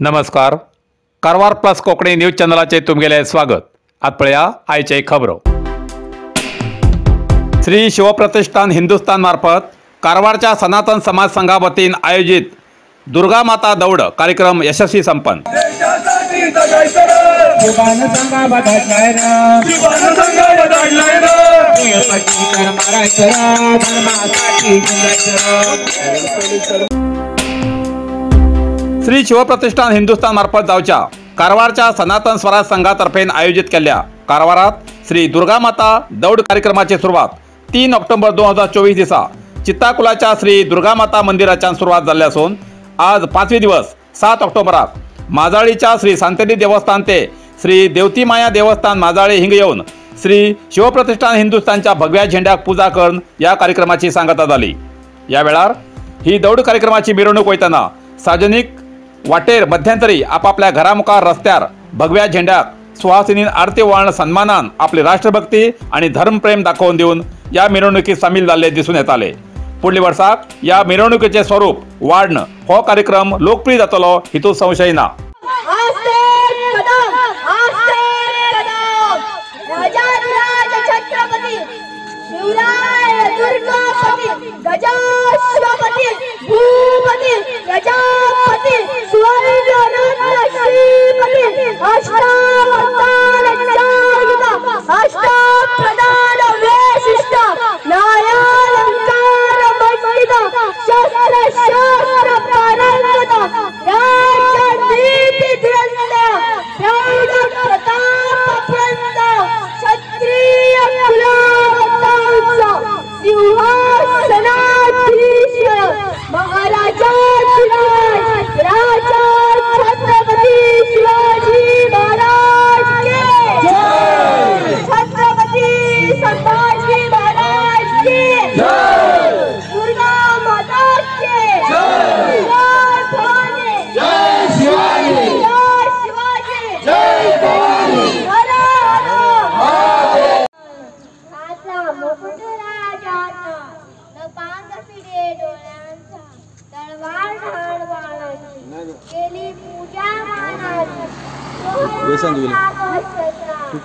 नमस्कार, Karwar plus Konkani news चॅनलाचे तुमगेले स्वागत। आज पळया आयचे खबरो। श्री शिवप्रतिष्ठान हिंदुस्तान मार्फत कारवारच्या सनातन समाज संघा वतीन आयोजित दुर्गा माता दौड कार्यक्रम यशस्वी संपन्न। श्री शिवप्रतिष्ठान हिंदुस्तान मार्फत जावच्या कारवारच्या सनातन स्वराज संघातर्फे आयोजित केल्ल्या कारवारात श्री दुर्गा माता दौड कार्यक्रमाची सुरवात 3 ऑक्टोबर 2024 दिसा चित्ताकुलाच्या श्री दुर्गा माता मंदिराच्यान सुरवात जाल्ली आसून आज 5वे दिवस 7 ऑक्टोबराक माजाळीच्या श्री सांतेरी देवस्थान ते श्री देवतीमाया देवस्थान माजाळी हिंग येवन श्री शिवप्रतिष्ठान हिंदुस्तानच्या भगव्या झेंड्याक पूजा करून या कार्यक्रमाची सांगता जाली। या वेळार ही दौड कार्यक्रमाची मिरवणूक वयतना सार्वजनिक वाटेर मध्यंतरी आपापल्या घरामुखार रस्त्यार भगव्या झेंड्याक सुहासिनीन आरती वळण सन्मानान आपली राष्ट्रभक्ती आणि धर्मप्रेम दाखोवन दिवन या मिरवणुकीत सामील जाल्ले दिसून येताले। फुडल्या वर्साक या मिरवणुकीचे स्वरूप वाडन हो कार्यक्रम लोकप्रिय जातलो हितूंत संशय ना।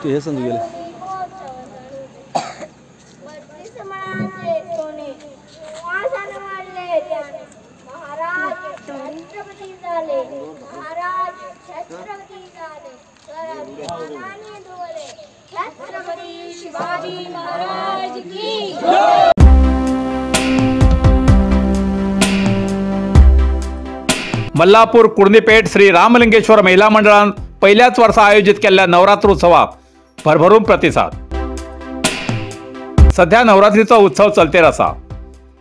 हे समजू गेले। मल्लापूर कुर्णीपेठ श्री रामलिंगेश्वर महिला मंडळान पहिल्याच वर्सा आयोजित केल्ल्या नवरात्रोत्सवाक भरभरून प्रतिसाद। सध्या नवरात्रीचो उत्सव चलतेर आसा।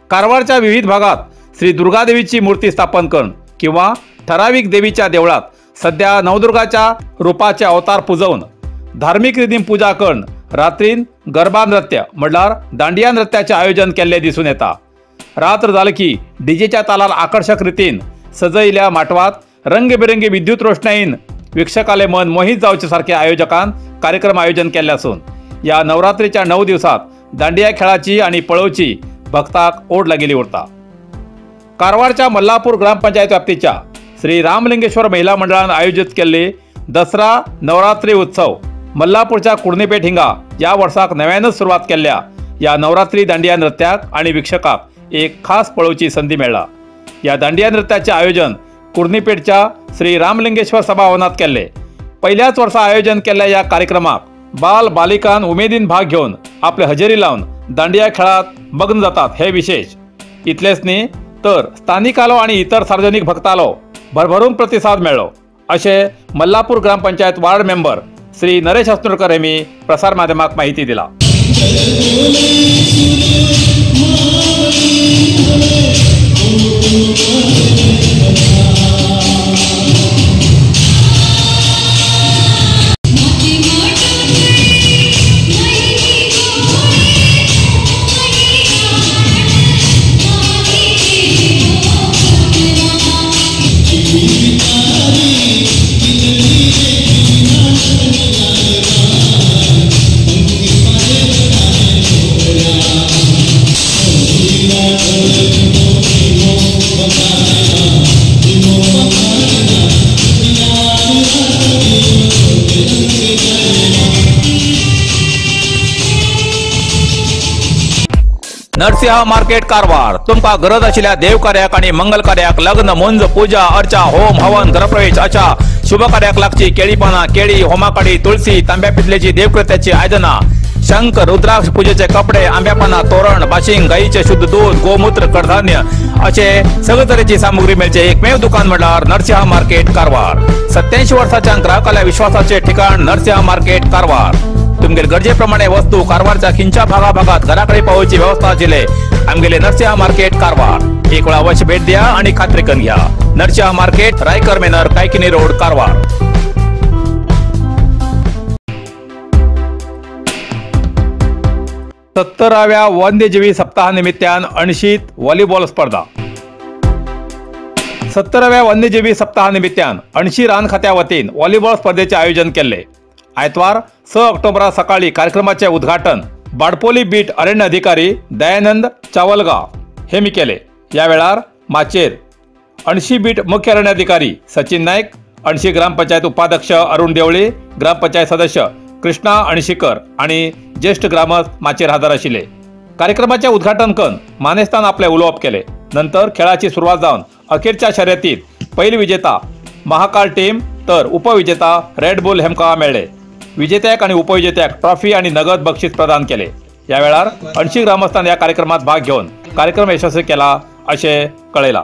कारवारच्या विविध भागात श्री दुर्गादेवीची मूर्ती स्थापन करून किंवा ठराविक देवीच्या देवळात सध्या नवदुर्गाच्या रूपाचे अवतार पुजवून धार्मिक रितीन पूजा करून रात्रीन गरबा नृत्य म्हणल्यार दांडिया नृत्याचे आयोजन केल्ले दिसून येता। रात्र जाली की डीजेच्या तालार आकर्षक रितीन सजयिल्ल्या माटवात रंगबिरंगी विद्युत रोषणाईन वीक्षकाले मन मोहित जावचे सारखे आयोजकान कार्यक्रम आयोजन केल्ले आसून या नवरात्रीच्या 9 दिवसात दांडिया खेळाची आणि पळोवची भक्ताक ओढ लागिल्ली उरता। कारवारच्या मल्लापूर ग्रामपंचायत व्याप्तीच्या श्री रामलिंगेश्वर महिला मंडळान आयोजित केल्ले दसरा नवरात्री उत्सव मल्लापूरच्या कुर्णीपेठ हिंगा या वर्साक नव्यानच सुरवात केल्ल्या या नवरात्री दांडिया नृत्याक आणि वीक्षकाक एक खास पळोवची संधी मेळ्ळा। या दांडिया नृत्याचे आयोजन कुर्णीपेठच्या श्री रामलिंगेश्वर सभाभवनात केल्ले। पहिल्याच वर्सा आयोजन केल्ल्या या कार्यक्रमाक बाल बालिकान उमेदीन भाग घेवन आपले हजेरी लावन दांडिया खेळात मग्न जातात हे विशेष। इतलेच न्ही तर स्थानिकालो आणि इतर सार्वजनिक भक्तालो भरभरून प्रतिसाद मेळ्ळो अशें Mallapur gram panchayat ward member Shri Naresh हस्तुरकर Hemy प्रसार माध्यमाक माहिती दिला। Thank you. Narasimha market Karwar. तुमकां गरज आशिल्ल्या देवकार्याक आनी मंगल कार्याक, लग्न, मुंज, पूजा अर्चा, होम हवन, गृहप्रवेश अशा शुभ कार्याक लागची केळी पानां, केळी, होमाकाडी, तुळसी, तांब्या पितलेची देवकृत्याची आयदनां, शंख, रुद्राक्ष, पूजेचे कपडे, आंब्या पानां, तोरण, बाशिंग, गायीचे शुद्ध दूध, गोमूत्र, कडधान्य असे सगळे तरेची सामुग्री मेळचे एकमेव दुकान म्हळ्यार नरसिंह मार्केट कारवार. 87 वर्साच्या ग्राहकाल्या विश्वासाचे ठिकाण नरसिंह मार्केट कारवार. तुमगेले गरजेप्रमाणे वस्तू कारवारच्या खिंच्या भागाभागात घराकडे पावोवची व्यवस्था आशिल्ले आमगेले नरसिंह मार्केट कारवार. एक वेळा अवश्य भेट द्या आणि खात्री करून घ्या. Narasimha market, Raikar manor, Kaikini road, Karwar. 70व्या वन्यजीवी सप्ताहानिमित्तान अणशीत व्हॉलीबॉल स्पर्धा. 70व्या वन्यजीवी सप्ताहानिमित्तान अणशी रान खात्या वतीन व्हॉलीबॉल स्पर्धेचे आयोजन केले. आयतवार 6 ऑक्टोबरा सकाळी कार्यक्रमाचे उद्घाटन बाडपोली बीट अरण्य अधिकारी दयानंद चावलगा हे मी केले. या वेळार माचेर अणशी बीट मुख्य अरण्य अधिकारी सचिन नाईक, अणशी ग्रामपंचायत उपाध्यक्ष अरुण देवळे, ग्रामपंचायत सदस्य कृष्णा अणशीकर आणि ज्येष्ठ ग्रामस्थ माचेर हजर आशिल्ले. कार्यक्रमाचे उद्घाटन करून मानेस्तान आपले उलोवप केले. नंतर खेळाची सुरुवात जावन अखेरच्या शर्यतीत पहिली विजेता महाकाल टीम तर उपविजेता रेड बुल हेमकां मेळ्ळे. विजेत्याक आणि उपविजेत्याक ट्रॉफी आणि नगद बक्षीस प्रदान केले. या वेळार अणशी ग्रामस्थान या कार्यक्रमात भाग घेऊन कार्यक्रम यशस्वी केला असे कळयला.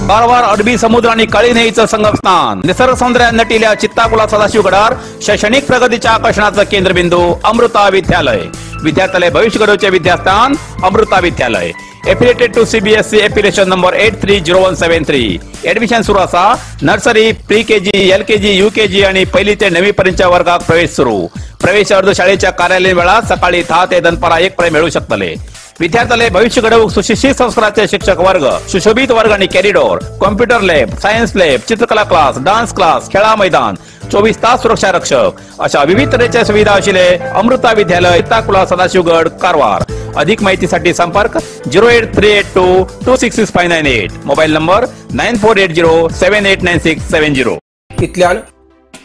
कारवार अरबी समुद्र आणि काळी न्हंयेचं संगमस्थान, निसर्ग सौंदर्यान नटिल्या चित्ताकुला सदाशिवगडार शैक्षणिक प्रगतीच्या आकर्षणाचं केंद्रबिंदू अमृता विद्यालय. विद्यार्थ्याले भविष्य घडवचे विद्यास्थान Amrita Vidyalaya. Affiliated to CBSE affiliation number 830173. Admission सुरू आसा. Nursery, pre KG, LKG, UKG आणि पहिली ते 9वी पर्यंतच्या वर्गात प्रवेश सुरू. प्रवेश अर्ज शाळेच्या कार्यालयीन वेळात सकाळी 10 ते दनपारा 1 पर्यंत मिळू शकतले. विद्यार्थ्याले भविष्य घडवूक सुशिक्षित संस्काराचे शिक्षक वर्ग, सुशोभित वर्ग आणि corridor, computer lab, science lab, चित्रकला क्लास, डान्स क्लास, खेळा मैदान, 24 तास सुरक्षा रक्षक अशा विविध तऱ्हेच्या सुविधा आशिल्ले अमृता विद्यालय, चित्ताकुला, सदाशिवगड, कारवार. अधिक माहितीसाठी संपर्क 08382 266598, मोबाईल नंबर 9480 789670. इतल्यान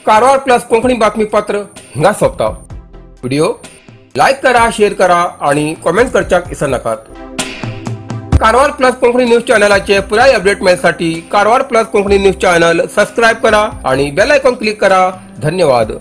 कारवार प्लस कोंकणी बातमीपत्र हिंगा सोंपता. व्हिडिओ लायक करा, शेअर करा आणि कॉमेंट करच्याक विसरनाकात. कारवार प्लस कोंकणी न्यूज चॅनलाचे पुराय update मेळसाठी Karwar plus Konkani news channel subscribe करा आणि बेल आयकॉन क्लिक करा. धन्यवाद.